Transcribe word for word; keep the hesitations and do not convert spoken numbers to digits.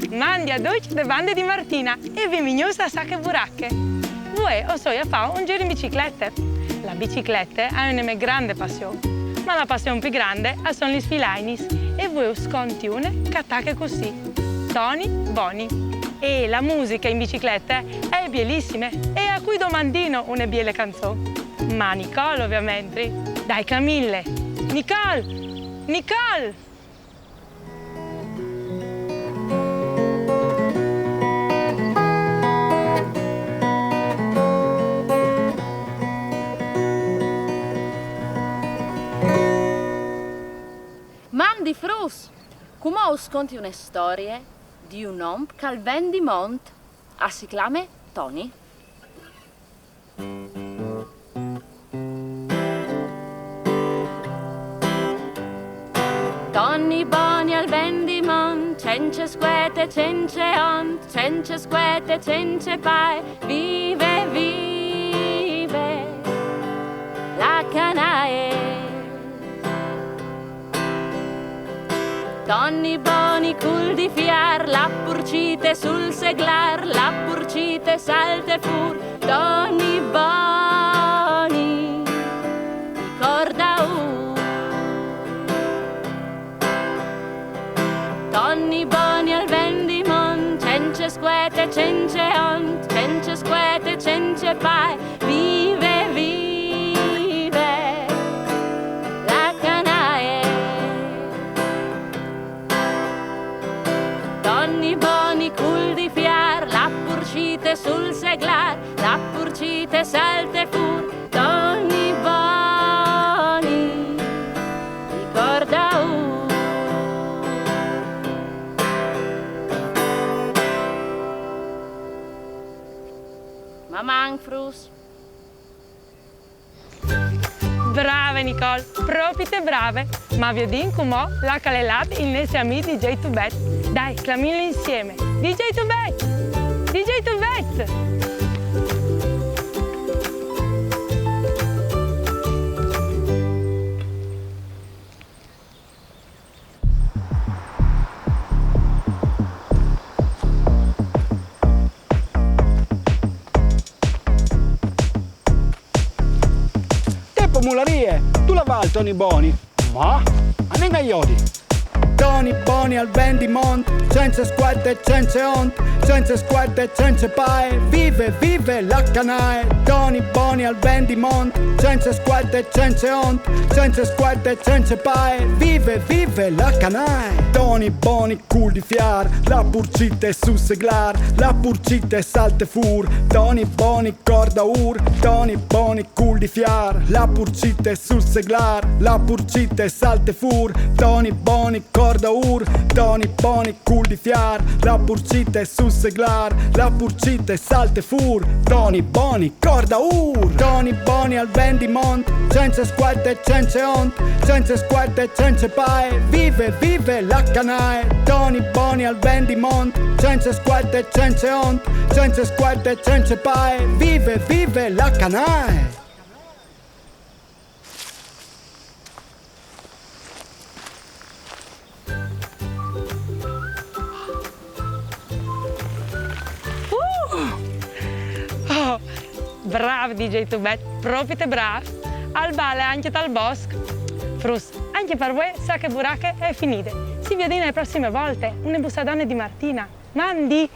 Mandi a ducj de bande di Martina e benvignûts a Sache Burache. Vuê o soi a fâ un zîr in biciclete. La biciclete e je une mê grande passion, ma la passion plui grande a son lis filainis e vuê us conti une che e tache cussì: Toni Boni. E la musiche in biciclete e je bielissime e a cui domandìno une biele canzon? Ma a Nicole, ovviamentri. Dai, clamìnle! Nicole! Nicole! Mandi fruts! Cumò us conti une storie di un om che al ven di mont. A si clame Toni. Toni Boni al ven di mont, cence scuete, cence ont, cence scuete, cence pae, vive, vive la canaie. Toni Boni cûl di fiâr, la purcite sul seglâr, la purcite salte fûr, Toni Boni, di corda ûr. Toni Boni al ven di mont, cence scuete, cence ont, cence scuete, cence pae, vive, vive la canaie. Toni Boni cûl di fiâr, la purcite sul seglâr, la purcite salte fûr, Toni Boni, di corda ûr. Maman, fruts! Brave, Nicole, propite brave! Ma viodìn cumò là che al è lât il nestri amì di djei Tubet. Dai, clamìnlu insiemi. Di djei Tubet! Di djei Tubet! Tempo mularie, dulà vâl Toni Boni? Ma anìn a jodi. Toni Boni al ven di mont, cence scuete, cence ont, cence scuete, cence pae, vive, vive la canaie. Toni Boni al ven di mont, cence scuete, cence ont, cence scuete, cence pae, vive, vive la canaie. Toni Boni cûl di fiâr, la purcite sul seglâr, la purcite salte fûr, Toni Boni corda ûr, Toni Boni cûl di fiâr, la purcite sul seglâr, la purcite salte fûr, Toni Boni corda ûr, Toni Boni cûl di fiâr, la purcite sul seglâr, la purcite salte fûr, Toni Boni corda ûr. Toni Boni al ven di mont, cence scuete, cence ont, cence scuete, cence pae, vive, vive la canaie. Toni Boni al ven di mont, cence scuete, cence ont, cence scuete, cence pae, vive, vive la canaie. Uh! Oh, brâf di djei Tubet, propite brâf. Al bale ancje tal bosc. Fruts, ancje par vuê Sache Burache e je finide. Si viodìn ae prossime volte, une bussadone di Martina. Mandi!